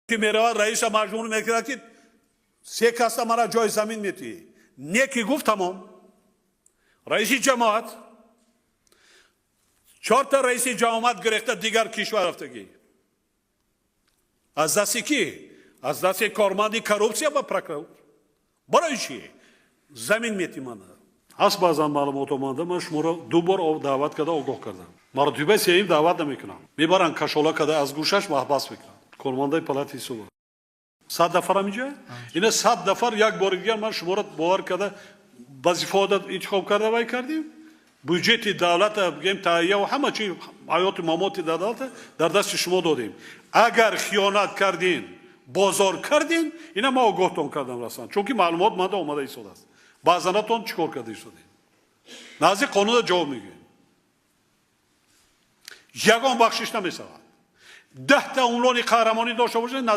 Ки меравад, раиса маҷбур мекунад, ки се каста мара ҷои замин метиҳӣ. Не ки гуфт, тамом. Раиси ҷамоат, чорта раиси ҷамоат гирехта, дигар кишвар рафтагӣ. Аз дасти кӣ? Аз дасти корманди коррупсия ба прокурор. Барои чӣ замин мети мана? Ҳаст баъзан маълумот омада, ман шуморо ду бор даъват карда, огоҳ кардам. Маротибаи сеюм даъват намекунам. Мебаранд, кашола карда, аз гӯшаш маҳбас мекунанд. Кормандаи палати ҳисоба 100 нафарам инҷа, ина 100 нафар. Як бори дигар ман шуморо бовар карда, вазифаода интихоб карда, вай кардем. Бюҷети давлата бигем, таҳия ва ҳама чи, ҳаёту мамоти давлата дар дасти шумо додем. Агар хиёнат кардин, бозор кардин, ина ма огоҳтон кардам расман, чунки маълумот манда омада истодааст. Баъзанатон чӣ кор карда истодем, назди қонуна ҷавоб мегӯем. Ягон бахшиш намешавад. 10-та унвони қаҳрамонӣ дошта бошед.